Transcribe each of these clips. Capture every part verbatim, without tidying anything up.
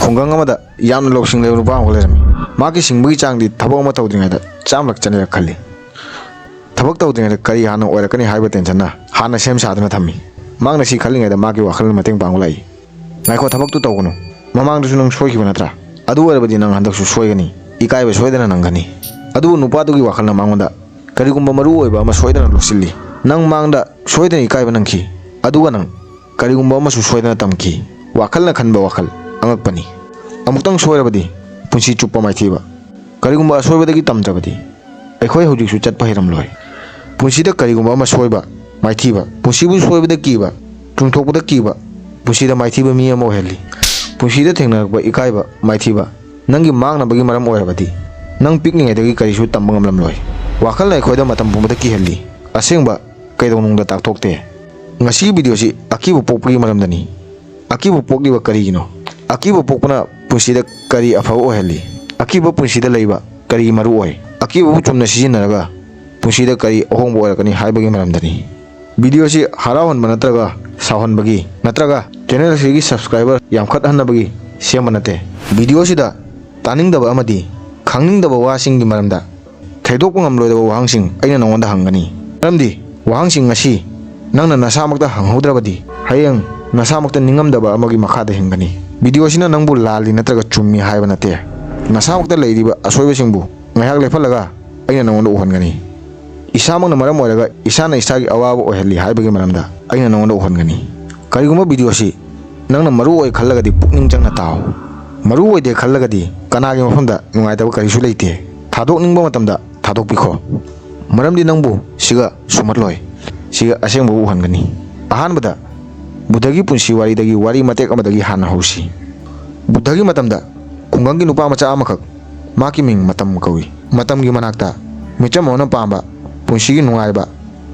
ꯈꯨꯡꯒꯪ ꯑꯃꯗ ꯌꯥꯝꯅ ꯂꯧꯁꯤꯡ ꯂꯩꯕ ꯅꯨꯄꯥ ꯑꯃꯈꯛ ꯂꯩꯔꯝꯃꯤ꯫ ꯃꯍꯥꯛꯀꯤ ꯁꯤꯡꯕꯒꯤ ꯆꯥꯡꯗꯤ ꯊꯕꯛ ꯑꯃ ꯇꯧꯗ꯭ꯔꯤꯉꯩꯗ ꯆꯥꯝꯃꯔꯛ ꯆꯅꯤꯔꯛ ꯈꯜꯂꯤ꯫ ꯊꯕꯛ ꯇꯧꯗ꯭ꯔꯤꯉꯩꯗ ꯀꯔꯤ ꯍꯥꯟꯅ ꯑꯣꯏꯔꯛꯀꯅꯤ ꯍꯥꯏꯕ ꯇꯦꯟꯁꯟꯅ ꯍꯥꯟꯅ ꯁꯦꯝ ꯁꯥꯗꯨꯅ ꯊꯝꯃꯤ꯫ ꯃꯍꯥꯛꯅ ꯁꯤ ꯈꯜꯂꯤꯉꯩꯗ ꯃꯍꯥꯛꯀꯤ ꯋꯥꯈꯜꯅ ꯃꯇꯦꯡ ꯄꯥꯡꯕ ꯂꯥꯛꯏ꯫ "ꯉꯥꯏꯈꯣ, ꯊꯕꯛꯇꯨ ꯇꯧꯒꯅꯨ꯫ ꯃꯃꯥꯡꯗꯁꯨ ꯅꯪ ꯁꯣꯏꯈꯤꯕ ꯅꯠꯇ꯭ꯔꯥ? ꯑꯗꯨ ꯑꯣꯏꯔꯕꯗꯤ ꯅꯪ ꯍꯟꯗꯛꯁꯨ ꯁꯣꯏꯒꯅꯤ꯫ ꯏꯀꯥꯏꯕ ꯁꯣꯏꯗꯅ ꯅꯪꯒꯅꯤ꯫" ꯑꯗꯨꯕꯨ ꯅꯨꯄꯥꯗꯨꯒꯤ ꯋꯥꯈꯜꯅ ꯃꯉꯣꯟꯗ ꯀꯔꯤꯒꯨꯝꯕ ꯃꯔꯨ ꯑꯣꯏꯕ ꯑꯃ ꯁꯣꯏꯗꯅ ꯂꯣꯠꯁꯤꯜꯂꯤ꯫ ꯅꯪ ꯃꯥꯡꯗ ꯁꯣꯏꯗꯅ ꯏꯀꯥꯏꯕ ꯅꯪꯈꯤ, ꯑꯗꯨꯒ ꯅꯪ ꯀꯔꯤꯒꯨꯝꯕ ꯑꯃꯁꯨ ꯁꯣꯏꯗꯅ ꯇꯝꯈꯤ꯫ ꯋꯥꯈꯜꯅ ꯈꯟꯕ ꯋꯥꯈꯜ ꯑꯉꯛꯄꯅꯤ꯫ ꯑꯃꯨꯛꯇꯪ ꯁꯣꯏꯔꯕꯗꯤ ꯄꯨꯟꯁꯤ ꯆꯨꯞꯄ ꯃꯥꯏꯊꯤꯕ꯫ ꯀꯔꯤꯒꯨꯝꯕ ꯑꯁꯣꯏꯕꯗꯒꯤ ꯇꯝꯗ꯭ꯔꯕꯗꯤ ꯑꯩꯈꯣꯏ ꯍꯧꯖꯤꯛꯁꯨ ꯆꯠꯄ ꯍꯩꯔꯝꯂꯣꯏ꯫ ꯄꯨꯟꯁꯤꯗ ꯀꯔꯤꯒꯨꯝꯕ ꯑꯃ ꯁꯣꯏꯕ, ꯃꯥꯏꯊꯤꯕ, ꯄꯨꯟꯁꯤꯕꯨ ꯁꯣꯏꯕꯗ ꯀꯤꯕ, ꯆꯨꯝꯊꯣꯛꯄꯗ ꯀꯤꯕ, ꯄꯨꯟꯁꯤꯗ ꯃꯥꯏꯊꯤꯕ ꯃꯤ ꯑꯃ ꯑꯣꯏꯍꯜꯂꯤ꯫ ꯄꯨꯟꯁꯤꯗ ꯊꯦꯡꯅꯔꯛꯄ ꯏꯀꯥꯏꯕ, ꯃꯥꯏꯊꯤꯕ, ꯅꯪꯒꯤ ꯃꯥꯡꯅꯕꯒꯤ ꯃꯔꯝ ꯑꯣꯏꯔꯕꯗꯤ, ꯅꯪ ꯄꯤꯛꯂꯤꯉꯩꯗꯒꯤ ꯀꯔꯤꯁꯨ ꯇꯝꯕ ꯉꯝꯂꯝꯂꯣꯏ꯫ ꯋꯥꯈꯜꯅ ꯑꯩꯈꯣꯏꯗ ꯃꯇꯝ ꯄꯨꯝꯕꯗ ꯀꯤꯍꯜꯂꯤ꯫ ꯑꯁꯦꯡꯕ ꯀꯩꯗꯧꯅꯨꯡꯗ ꯇꯥꯛꯊꯣꯛꯇꯦ꯫ ꯉꯁꯤꯒꯤ ꯚꯤꯗꯤꯑꯣꯁꯤ ꯑꯀꯤꯕ ꯄꯣꯛꯄꯒꯤ ꯃꯔꯝꯗꯅꯤ꯫ ꯑꯀꯤꯕ ꯄꯣꯛꯂꯤꯕ ꯀꯔꯤꯒꯤꯅꯣ? ꯑꯀꯤꯕ ꯄꯣꯛꯄꯅ ꯄꯨꯟꯁꯤꯗ ꯀꯔꯤ ꯑꯐꯕ ꯑꯣꯏꯍꯜꯂꯤ? ꯑꯀꯤꯕ ꯄꯨꯟꯁꯤꯗ ꯂꯩꯕ ꯀꯔꯤꯒꯤ ꯃꯔꯨ ꯑꯣꯏ? ꯑꯀꯤꯕꯕꯨ ꯆꯨꯝꯅ ꯁꯤꯖꯤꯟꯅꯔꯒ ꯄꯨꯟꯁꯤꯗ ꯀꯔꯤ ꯑꯍꯣꯡꯕ ꯑꯣꯏꯔꯛꯀꯅꯤ ꯍꯥꯏꯕꯒꯤ ꯃꯔꯝꯗꯅꯤ꯫ ꯚꯤꯗꯤꯑꯣꯁꯤ ꯍꯔꯥꯎꯍꯟꯕ ꯅꯠꯇ꯭ꯔꯒ ꯁꯥꯎꯍꯟꯕꯒꯤ ꯅꯠꯇ꯭ꯔꯒ ꯆꯦꯅꯦꯜ ꯑꯁꯤꯒꯤ ꯁꯕꯁꯀ꯭ꯔꯥꯏꯕꯔ ꯌꯥꯝꯈꯠꯍꯟꯅꯕꯒꯤ ꯁꯦꯝꯕ ꯅꯠꯇꯦ꯫ ꯚꯤꯗꯤꯑꯣꯁꯤꯗ ꯇꯥꯅꯤꯡꯗꯕ ꯑꯃꯗꯤ ꯈꯪꯅꯤꯡꯗꯕ ꯋꯥꯁꯤꯡꯒꯤ ꯃꯔꯝꯗ ꯊꯩꯗꯣꯛꯄ ꯉꯝꯂꯣꯏꯗꯕ ꯋꯥꯍꯪꯁꯤꯡ ꯑꯩꯅ ꯅꯉꯣꯟꯗ ꯍꯪꯒꯅꯤ꯫ ꯃꯔꯝꯗꯤ ꯋꯥꯍꯪꯁꯤꯡ ꯑꯁꯤ ꯅꯪꯅ ꯅꯁꯥꯃꯛꯇ ꯍꯪꯍꯧꯗ꯭ꯔꯕꯗꯤ, ꯍꯌꯦꯡ ꯅꯁꯥꯃꯛꯇ ꯅꯤꯡꯉꯝꯗꯕ ꯑꯃꯒꯤ ꯃꯈꯥꯗ ꯍꯤꯡꯒꯅꯤ꯫ ꯚꯤꯗꯤꯑꯣ ꯑꯁꯤꯅ ꯅꯪꯕꯨ ꯂꯥꯜꯂꯤ ꯅꯠꯇ꯭ꯔꯒ ꯆꯨꯝꯃꯤ ꯍꯥꯏꯕ ꯅꯠꯇꯦ꯫ ꯅꯁꯥꯃꯛꯇ ꯂꯩꯔꯤꯕ ꯑꯁꯣꯏꯕꯁꯤꯡꯕꯨ ꯉꯥꯏꯍꯥꯛ ꯂꯦꯞꯍꯜꯂꯒ ꯑꯩꯅ ꯅꯉꯣꯟꯗ ꯎꯍꯟꯒꯅꯤ꯫ ꯏꯁꯥꯃꯛꯅ ꯃꯔꯝ ꯑꯣꯏꯔꯒ ꯏꯁꯥꯅ ꯏꯁꯥꯒꯤ ꯑꯋꯥꯕ ꯑꯣꯏꯍꯜꯂꯤ ꯍꯥꯏꯕꯒꯤ ꯃꯔꯝꯗ ꯑꯩꯅ ꯅꯉꯣꯟꯗ ꯎꯍꯟꯒꯅꯤ꯫ ꯀꯔꯤꯒꯨꯝꯕ ꯚꯤꯗꯤꯑꯣ ꯑꯁꯤ ꯅꯪꯅ ꯃꯔꯨ ꯑꯣꯏ ꯈꯜꯂꯒꯗꯤ ꯄꯨꯛꯅꯤꯡ ꯆꯪꯅ ꯇꯥꯎ꯫ ꯃꯔꯨ ꯑꯣꯏꯗꯦ ꯈꯜꯂꯒꯗꯤ ꯀꯅꯥꯒꯤ ꯃꯐꯝꯗ ꯅꯨꯡꯉꯥꯏꯇꯕ ꯀꯔꯤꯁꯨ ꯂꯩꯇꯦ꯫ ꯊꯥꯗꯣꯛꯅꯤꯡꯕ ꯃꯇꯝꯗ ꯊꯥꯗꯣꯛꯄꯤꯈꯣ꯫ ꯃꯔꯝꯗꯤ ꯅꯪꯕꯨ ꯁꯤꯒ ꯁꯨꯝꯍꯠꯂꯣꯏ꯫ ꯁꯤꯒ ꯑꯁꯦꯡꯕꯕꯨ ꯎꯍꯟꯒꯅꯤ꯫ ꯑꯍꯥꯟꯕꯗ, ꯕꯨꯙꯒꯤ ꯄꯨꯟꯁꯤ ꯋꯥꯔꯤꯗꯒꯤ ꯋꯥꯔꯤ ꯃꯇꯦꯛ ꯑꯃꯗꯒꯤ ꯍꯥꯟꯅ ꯍꯧꯁꯤ꯫ ꯕꯨꯙꯒꯤ ꯃꯇꯝꯗ ꯈꯨꯡꯒꯪꯒꯤ ꯅꯨꯄꯥ ꯃꯆꯥ ꯑꯃꯈꯛ, ꯃꯍꯥꯛꯀꯤ ꯃꯤꯡ ꯃꯇꯝ ꯀꯧꯏ, ꯃꯇꯝꯒꯤ ꯃꯅꯥꯛꯇ ꯃꯤꯆꯝ ꯑꯃꯅ ꯄꯥꯝꯕ ꯄꯨꯟꯁꯤꯒꯤ ꯅꯨꯡꯉꯥꯏꯕ,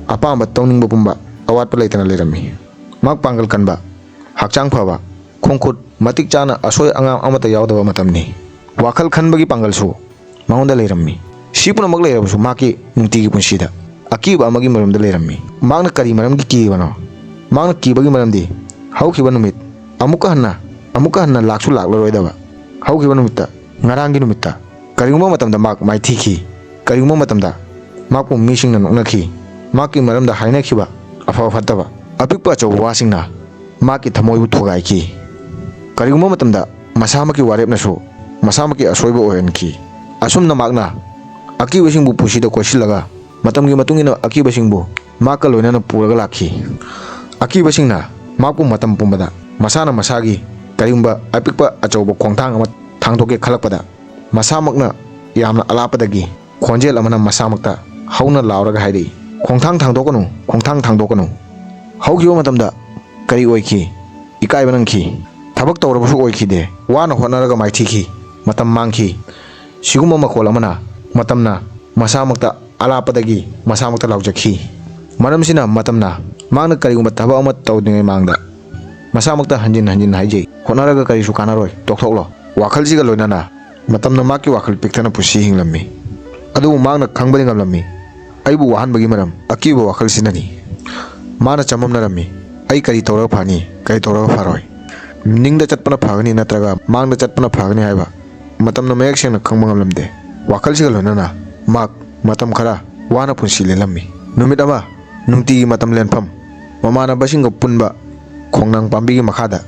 ꯑꯄꯥꯝꯕ ꯇꯧꯅꯤꯡꯕ ꯄꯨꯝꯕ ꯑꯋꯥꯠꯄ ꯂꯩꯇꯅ ꯂꯩꯔꯝꯃꯤ꯫ ꯃꯍꯥꯛ ꯄꯥꯡꯒꯜ ꯀꯟꯕ, ꯍꯛꯆꯥꯡ ꯐꯕ, ꯈꯣꯡ ꯈꯨꯠ ꯃꯇꯤꯛ ꯆꯥꯅ ꯑꯁꯣꯏ ꯑꯉꯥꯝ ꯑꯃꯠꯇ ꯌꯥꯎꯗꯕ ꯃꯇꯝꯅꯤ꯫ ꯋꯥꯈꯜ ꯈꯟꯕꯒꯤ ꯄꯥꯡꯒꯜꯁꯨ ꯃꯉꯣꯟꯗ ꯂꯩꯔꯝꯃꯤ꯫ ꯁꯤ ꯄꯨꯝꯅꯃꯛ ꯂꯩꯔꯕꯁꯨ ꯃꯍꯥꯛꯀꯤ ꯅꯨꯡꯇꯤꯒꯤ ꯄꯨꯟꯁꯤꯗ ꯑꯀꯤꯕ ꯑꯃꯒꯤ ꯃꯔꯨꯝꯗ ꯂꯩꯔꯝꯃꯤ꯫ ꯃꯍꯥꯛꯅ ꯀꯔꯤ ꯃꯔꯝꯒꯤ ꯀꯤꯔꯤꯕꯅꯣ? ꯃꯍꯥꯛꯅ ꯀꯤꯕꯒꯤ ꯃꯔꯝꯗꯤ ꯍꯧꯈꯤꯕ ꯅꯨꯃꯤꯠ ꯑꯃꯨꯛꯀ ꯍꯟꯅ ꯑꯃꯨꯛꯀ ꯍꯟꯅ ꯂꯥꯛꯁꯨ ꯂꯥꯛꯂꯔꯣꯏꯗꯕ꯫ ꯍꯧꯈꯤꯕ ꯅꯨꯃꯤꯠꯇ, ꯉꯔꯥꯡꯒꯤ ꯅꯨꯃꯤꯠꯇ, ꯀꯔꯤꯒꯨꯝꯕ ꯃꯇꯝꯗ ꯃꯍꯥꯛ ꯃꯥꯏꯊꯤꯈꯤ꯫ ꯀꯔꯤꯒꯨꯝꯕ ꯃꯇꯝꯗ ꯃꯍꯥꯛꯄꯨ ꯃꯤꯁꯤꯡꯅ ꯅꯣꯛꯅꯈꯤ꯫ ꯃꯍꯥꯛꯀꯤ ꯃꯔꯝꯗ ꯍꯥꯏꯅꯈꯤꯕ ꯑꯐꯕ ꯐꯠꯇꯕ, ꯑꯄꯤꯛꯄ ꯑꯆꯧꯕ ꯋꯥꯁꯤꯡꯅ ꯃꯍꯥꯛꯀꯤ ꯊꯃꯣꯏꯕꯨ ꯊꯨꯒꯥꯏꯈꯤ꯫ ꯀꯔꯤꯒꯨꯝꯕ ꯃꯇꯝꯗ ꯃꯁꯥꯃꯛꯀꯤ ꯋꯥꯔꯦꯞꯅꯁꯨ ꯃꯁꯥꯃꯛꯀꯤ ꯑꯁꯣꯏꯕ ꯑꯣꯏꯍꯟꯈꯤ꯫ ꯑꯁꯨꯝꯅ ꯃꯍꯥꯛꯅ ꯑꯀꯤꯕꯁꯤꯡꯕꯨ ꯄꯨꯟꯁꯤꯗ ꯀꯣꯏꯁꯤꯜꯂꯒ ꯃꯇꯝꯒꯤ ꯃꯇꯨꯡ ꯏꯟꯅ ꯑꯀꯤꯕꯁꯤꯡꯕꯨ ꯃꯍꯥꯛꯀ ꯂꯣꯏꯅꯅ ꯄꯨꯔꯒ ꯂꯥꯛꯈꯤ꯫ ꯑꯀꯤꯕꯁꯤꯡꯅ ꯃꯍꯥꯛꯄꯨ ꯃꯇꯝ ꯄꯨꯝꯕꯗ ꯃꯁꯥꯅ ꯃꯁꯥꯒꯤ ꯀꯔꯤꯒꯨꯝꯕ ꯑꯄꯤꯛꯄ ꯑꯆꯧꯕ ꯈꯣꯡꯊꯥꯡ ꯑꯃ ꯊꯥꯡꯗꯣꯛꯀꯦ ꯈꯜꯂꯛꯄꯗ ꯃꯁꯥꯃꯛꯅ ꯌꯥꯝꯅ ꯑꯂꯥꯞꯄꯗꯒꯤ ꯈꯣꯟꯖꯦꯜ ꯑꯃꯅ ꯃꯁꯥꯃꯛꯇ ꯍꯧꯅ ꯂꯥꯎꯔꯒ ꯍꯥꯏꯔꯛꯏ, "ꯈꯣꯡꯊꯥꯡ ꯊꯥꯡꯗꯣꯛꯀꯅꯨ, ꯈꯣꯡꯊꯥꯡ ꯊꯥꯡꯗꯣꯛꯀꯅꯨ"꯫ ꯍꯧꯈꯤꯕ ꯃꯇꯝꯗ ꯀꯔꯤ ꯑꯣꯏꯈꯤ? ꯏꯀꯥꯏꯕ ꯅꯪꯈꯤ꯫ ꯊꯕꯛ ꯇꯧꯔꯕꯁꯨ ꯑꯣꯏꯈꯤꯗꯦ꯫ ꯋꯥꯅ ꯍꯣꯠꯅꯔꯒ ꯃꯥꯏꯊꯤꯈꯤ꯫ ꯃꯇꯝ ꯃꯥꯡꯈꯤ꯫ ꯁꯤꯒꯨꯝꯕ ꯃꯈꯣꯜ ꯑꯃꯅ ꯃꯇꯝꯅ ꯃꯁꯥꯃꯛꯇ ꯑꯂꯥꯞꯄꯗꯒꯤ ꯃꯁꯥꯃꯛꯇ ꯂꯥꯎꯖꯈꯤ꯫ ꯃꯔꯝꯁꯤꯅ ꯃꯇꯝꯅ ꯃꯍꯥꯛꯅ ꯀꯔꯤꯒꯨꯝꯕ ꯊꯕꯛ ꯑꯃ ꯇꯧꯗ꯭ꯔꯤꯉꯩ ꯃꯥꯡꯗ ꯃꯁꯥꯃꯛꯇ ꯍꯟꯖꯤꯟ ꯍꯟꯖꯤꯟ ꯍꯥꯏꯖꯩ, "ꯍꯣꯠꯅꯔꯒ ꯀꯔꯤꯁꯨ ꯀꯥꯟꯅꯔꯣꯏ, ꯇꯣꯛꯊꯣꯛꯂꯣ"꯫ ꯋꯥꯈꯜꯁꯤꯒ ꯂꯣꯏꯅꯅ ꯃꯇꯝꯅ ꯃꯍꯥꯛꯀꯤ ꯋꯥꯈꯜ ꯄꯤꯛꯊꯅ ꯄꯨꯟꯁꯤ ꯍꯤꯡꯂꯝꯃꯤ꯫ ꯑꯗꯨꯕꯨ ꯃꯍꯥꯛꯅ ꯈꯪꯕꯗꯤ ꯉꯝꯂꯝꯃꯤ, ꯑꯩꯕꯨ ꯋꯥꯍꯟꯕꯒꯤ ꯃꯔꯝ ꯑꯀꯤꯕ ꯋꯥꯈꯜꯁꯤꯅꯅꯤ꯫ ꯃꯥꯅ ꯆꯃꯝꯅꯔꯝꯃꯤ, "ꯑꯩ ꯀꯔꯤ ꯇꯧꯔꯒ ꯐꯅꯤ? ꯀꯔꯤ ꯇꯧꯔꯒ ꯐꯔꯣꯏ? ꯅꯤꯡꯗ ꯆꯠꯄꯅ ꯐꯒꯅꯤ ꯅꯠꯇ꯭ꯔꯒ ꯃꯥꯡꯗ ꯆꯠꯄꯅ ꯐꯒꯅꯤ?" ꯍꯥꯏꯕ ꯃꯇꯝꯅ ꯃꯌꯦꯛ ꯁꯦꯡꯅ ꯈꯪꯕ ꯉꯝꯂꯝꯗꯦ꯫ ꯋꯥꯈꯜꯁꯤꯒ ꯂꯣꯏꯅꯅ ꯃꯍꯥꯛ ꯃꯇꯝ ꯈꯔ ꯋꯥꯅ ꯄꯨꯟꯁꯤ ꯂꯦꯜꯂꯝꯃꯤ꯫ ꯅꯨꯃꯤꯠ ꯑꯃ ꯅꯨꯡꯇꯤꯒꯤ ꯃꯇꯝ ꯂꯦꯟꯐꯝ ꯃꯃꯥꯟꯅꯕꯁꯤꯡꯒ ꯄꯨꯟꯕ ꯈꯣꯡꯅꯥꯡ ꯄꯥꯝꯕꯤꯒꯤ ꯃꯈꯥꯗ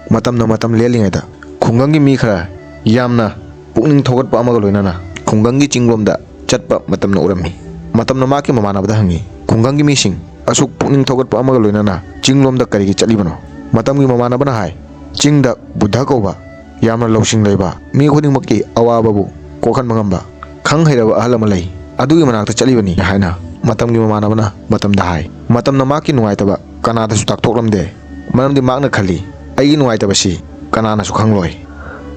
ꯃꯇꯝꯅ ꯃꯇꯝ ꯂꯦꯜꯂꯤꯉꯩꯗ ꯈꯨꯡꯒꯪꯒꯤ ꯃꯤ ꯈꯔ ꯌꯥꯝꯅ ꯄꯨꯛꯅꯤꯡ ꯊꯧꯒꯠꯄ ꯑꯃꯒ ꯂꯣꯏꯅꯅ ꯈꯨꯡꯒꯪꯒꯤ ꯆꯤꯡꯂꯣꯝꯗ ꯆꯠꯄ ꯃꯇꯝꯅ ꯎꯔꯝꯃꯤ꯫ ꯃꯇꯝꯅ ꯃꯍꯥꯛꯀꯤ ꯃꯃꯥꯟꯅꯕꯗ ꯍꯪꯉꯤ, "ꯈꯨꯡꯒꯪꯒꯤ ꯃꯤꯁꯤꯡ ꯑꯁꯨꯛ ꯄꯨꯛꯅꯤꯡ ꯊꯧꯒꯠꯄ ꯑꯃꯒ ꯂꯣꯏꯅꯅ ꯆꯤꯡꯂꯣꯝꯗ ꯀꯔꯤꯒꯤ ꯆꯠꯂꯤꯕꯅꯣ?" ꯃꯇꯝꯒꯤ ꯃꯃꯥꯟꯅꯕꯅ ꯍꯥꯏ, "ꯆꯤꯡꯗ ꯕꯨꯙ ꯀꯧꯕ ꯌꯥꯝꯅ ꯂꯧꯁꯤꯡ ꯂꯩꯕ, ꯃꯤ ꯈꯨꯗꯤꯡꯃꯛꯀꯤ ꯑꯋꯥꯕꯕꯨ ꯀꯣꯛꯍꯟꯕ ꯉꯝꯕ, ꯈꯪ ꯍꯩꯔꯕ ꯑꯍꯜ ꯑꯃ ꯂꯩ, ꯑꯗꯨꯒꯤ ꯃꯅꯥꯛꯇ ꯆꯠꯂꯤꯕꯅꯤ" ꯍꯥꯏꯅ ꯃꯇꯝꯒꯤ ꯃꯃꯥꯟꯅꯕꯅ ꯃꯇꯝꯗ ꯍꯥꯏ꯫ ꯃꯇꯝꯅ ꯃꯍꯥꯛꯀꯤ ꯅꯨꯡꯉꯥꯏꯇꯕ ꯀꯅꯥꯗꯁꯨ ꯇꯥꯛꯊꯣꯛꯂꯝꯗꯦ, ꯃꯔꯝꯗꯤ ꯃꯍꯥꯛꯅ ꯈꯜꯂꯤ, "ꯑꯩꯒꯤ ꯅꯨꯡꯉꯥꯏꯇꯕꯁꯤ ꯀꯅꯥꯅꯁꯨ ꯈꯪꯂꯣꯏ꯫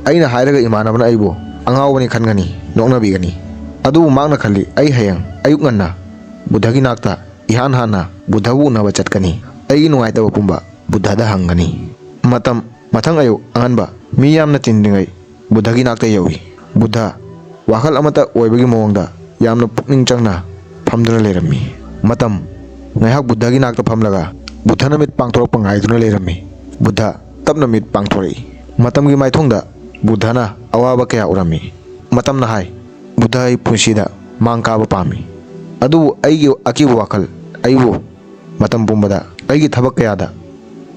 ꯑꯩꯅ ꯍꯥꯏꯔꯒ ꯏꯃꯥꯟꯅꯕꯅ ꯑꯩꯕꯨ ꯑꯉꯥꯎꯕꯅꯤ ꯈꯟꯒꯅꯤ, ꯅꯣꯛꯅꯕꯤꯒꯅꯤ"꯫ ꯑꯗꯨꯕꯨ ꯃꯍꯥꯛꯅ ꯈꯜꯂꯤ, "ꯑꯩ ꯍꯌꯦꯡ ꯑꯌꯨꯛ ꯉꯟꯅ ꯕꯨꯙꯒꯤ ꯅꯥꯛꯇ ꯏꯍꯥꯟ ꯍꯥꯟꯅ ꯕꯨꯙꯕꯨ ꯎꯅꯕ ꯆꯠꯀꯅꯤ꯫ ꯑꯩꯒꯤ ꯅꯨꯡꯉꯥꯏꯇꯕ ꯄꯨꯝꯕ ꯕꯨꯙꯗ ꯍꯪꯒꯅꯤ"꯫ ꯃꯇꯝ, ꯃꯊꯪ ꯑꯌꯨꯛ ꯑꯉꯟꯕ, ꯃꯤ ꯌꯥꯝꯅ ꯇꯤꯟꯗ꯭ꯔꯤꯉꯩ ꯕꯨꯙꯒꯤ ꯅꯥꯛꯇ ꯌꯧꯏ꯫ ꯕꯨꯙ ꯋꯥꯈꯜ ꯑꯃꯠꯇ ꯑꯣꯏꯕꯒꯤ ꯃꯑꯣꯡꯗ ꯌꯥꯝꯅ ꯄꯨꯛꯅꯤꯡ ꯆꯪꯅ ꯐꯝꯗꯨꯅ ꯂꯩꯔꯝꯃꯤ꯫ ꯃꯇꯝ, ꯉꯥꯏꯍꯥꯛ ꯕꯨꯙꯒꯤ ꯅꯥꯛꯇ ꯐꯝꯂꯒ ꯕꯨꯙꯅ ꯃꯤꯠ ꯄꯥꯡꯊꯣꯔꯛꯄ ꯉꯥꯏꯗꯨꯅ ꯂꯩꯔꯝꯃꯤ꯫ ꯕꯨꯙ ꯇꯞꯅ ꯃꯤꯠ ꯄꯥꯡꯊꯣꯔꯛꯏ꯫ ꯃꯇꯝꯒꯤ ꯃꯥꯏꯊꯣꯡꯗ ꯕꯨꯙꯅ ꯑꯋꯥꯕ ꯀꯌꯥ ꯎꯔꯝꯃꯤ꯫ ꯃꯇꯝꯅ ꯍꯥꯏ, "ꯕꯨꯙ, ꯑꯩ ꯄꯨꯟꯁꯤꯗ ꯃꯥꯡ ꯀꯥꯕ ꯄꯥꯝꯃꯤ, ꯑꯗꯨꯕꯨ ꯑꯩꯒꯤ ꯑꯀꯤꯕ ꯋꯥꯈꯜ ꯑꯩꯕꯨ ꯃꯇꯝ ꯄꯨꯝꯕꯗ ꯑꯩꯒꯤ ꯊꯕꯛ ꯀꯌꯥꯗ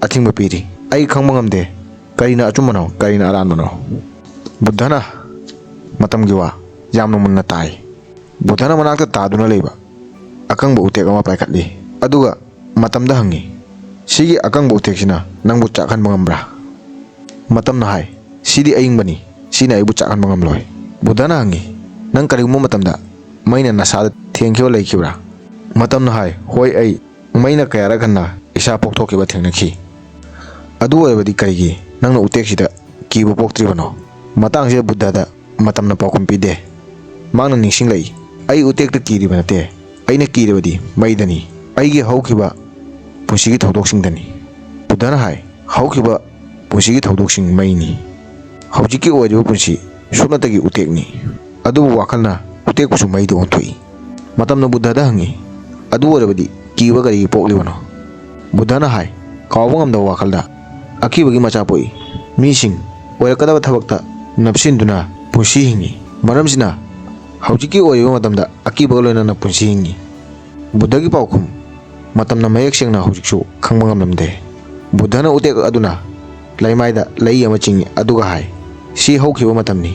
ꯑꯊꯤꯡꯕ ꯄꯤꯔꯤ꯫ ꯑꯩ ꯈꯪꯕ ꯉꯝꯗꯦ ꯀꯔꯤꯅ ꯑꯆꯨꯝꯕꯅꯣ, ꯀꯔꯤꯅ ꯑꯔꯥꯟꯕꯅꯣ"꯫ ꯕꯨꯙꯅ ꯃꯇꯝꯒꯤ ꯋꯥ ꯌꯥꯝꯅ ꯃꯨꯟꯅ ꯇꯥꯏ꯫ ꯕꯨꯙꯅ ꯃꯅꯥꯛꯇ ꯇꯥꯗꯨꯅ ꯂꯩꯕ ꯑꯀꯪꯕ ꯎꯇꯦꯛ ꯑꯃ ꯄꯥꯏꯈꯠꯂꯤ, ꯑꯗꯨꯒ ꯃꯇꯝꯗ ꯍꯪꯉꯤ, "ꯁꯤꯒꯤ ꯑꯀꯪꯕ ꯎꯇꯦꯛꯁꯤꯅ ꯅꯪꯕꯨ ꯆꯥꯛꯍꯟꯕ ꯉꯝꯕ꯭ꯔꯥ?" ꯃꯇꯝꯅ ꯍꯥꯏ, "ꯁꯤꯗꯤ ꯑꯏꯪꯕꯅꯤ, ꯁꯤꯅ ꯑꯩꯕꯨ ꯆꯥꯛꯍꯟꯕ ꯉꯝꯂꯣꯏ"꯫ ꯕꯨꯙꯅ ꯍꯪꯉꯤ, "ꯅꯪ ꯀꯔꯤꯒꯨꯝꯕ ꯃꯇꯝꯗ ꯃꯩꯅ ꯅꯁꯥꯗ ꯊꯦꯡꯈꯤꯕ ꯂꯩꯈꯤꯕ꯭ꯔꯥ?" ꯃꯇꯝꯅ ꯍꯥꯏ, "ꯍꯣꯏ, ꯑꯩ ꯃꯩꯅ ꯀꯌꯥꯔꯛ ꯍꯟꯅ ꯏꯁꯥ ꯄꯣꯛꯊꯣꯛꯈꯤꯕ ꯊꯦꯡꯅꯈꯤ"꯫ "ꯑꯗꯨ ꯑꯣꯏꯔꯕꯗꯤ ꯀꯔꯤꯒꯤ ꯅꯪꯅ ꯎꯇꯦꯛꯁꯤꯗ ꯀꯤꯕ ꯄꯣꯛꯇ꯭ꯔꯤꯕꯅꯣ?" ꯃꯇꯥꯡꯁꯤꯗ ꯕꯨꯙꯗ ꯃꯇꯝꯅ ꯄꯥꯎꯈꯨꯝ ꯄꯤꯗꯦ꯫ ꯃꯍꯥꯛꯅ ꯅꯤꯡꯁꯤꯡꯂꯛꯏ, "ꯑꯩ ꯎꯇꯦꯛꯇ ꯀꯤꯔꯤꯕ ꯅꯠꯇꯦ, ꯑꯩꯅ ꯀꯤꯔꯤꯕꯗꯤ ꯃꯩꯗꯅꯤ, ꯑꯩꯒꯤ ꯍꯧꯈꯤꯕ ꯄꯨꯟꯁꯤꯒꯤ ꯊꯧꯗꯣꯛꯁꯤꯡꯗꯅꯤ"꯫ ꯕꯨꯙꯅ ꯍꯥꯏ, "ꯍꯧꯈꯤꯕ ꯄꯨꯟꯁꯤꯒꯤ ꯊꯧꯗꯣꯛꯁꯤꯡ ꯃꯩꯅꯤ, ꯍꯧꯖꯤꯛꯀꯤ ꯑꯣꯏꯔꯤꯕ ꯄꯨꯟꯁꯤ ꯁꯨꯞꯅꯇꯒꯤ ꯎꯇꯦꯛꯅꯤ, ꯑꯗꯨꯕꯨ ꯋꯥꯈꯜꯅ ꯎꯇꯦꯛꯄꯨꯁꯨ ꯃꯩꯗ ꯑꯣꯟꯊꯣꯛꯏ"꯫ ꯃꯇꯝꯅ ꯕꯨꯙꯗ ꯍꯪꯉꯤ, "ꯑꯗꯨ ꯑꯣꯏꯔꯕꯗꯤ ꯀꯤꯕ ꯀꯔꯤꯒꯤ ꯄꯣꯛꯂꯤꯕꯅꯣ?" ꯕꯨꯙꯅ ꯍꯥꯏ, "ꯀꯥꯎꯕ ꯉꯝꯗꯕ ꯋꯥꯈꯜꯗ ꯑꯀꯤꯕꯒꯤ ꯃꯆꯥ ꯄꯣꯛꯏ꯫ ꯃꯤꯁꯤꯡ ꯑꯣꯏꯔꯛꯀꯗꯕ ꯊꯕꯛꯇ ꯅꯞꯁꯤꯟꯗꯨꯅ ꯄꯨꯟꯁꯤ ꯍꯤꯡꯉꯤ꯫ ꯃꯔꯝꯁꯤꯅ ꯍꯧꯖꯤꯛꯀꯤ ꯑꯣꯏꯔꯤꯕ ꯃꯇꯝꯗ ꯑꯀꯤꯕꯒ ꯂꯣꯏꯅꯅ ꯄꯨꯟꯁꯤ ꯍꯤꯡꯉꯤ"꯫ ꯕꯨꯙꯒꯤ ꯄꯥꯎꯈꯨꯝ ꯃꯇꯝꯅ ꯃꯌꯦꯛ ꯁꯦꯡꯅ ꯍꯧꯖꯤꯛꯁꯨ ꯈꯪꯕ ꯉꯝꯂꯝꯗꯦ꯫ ꯕꯨꯙꯅ ꯎꯇꯦꯛ ꯑꯗꯨꯅ ꯂꯩꯃꯥꯏꯗ ꯂꯩ ꯑꯃ ꯆꯤꯡꯏ, ꯑꯗꯨꯒ ꯍꯥꯏ, "ꯁꯤ ꯍꯧꯈꯤꯕ ꯃꯇꯝꯅꯤ"꯫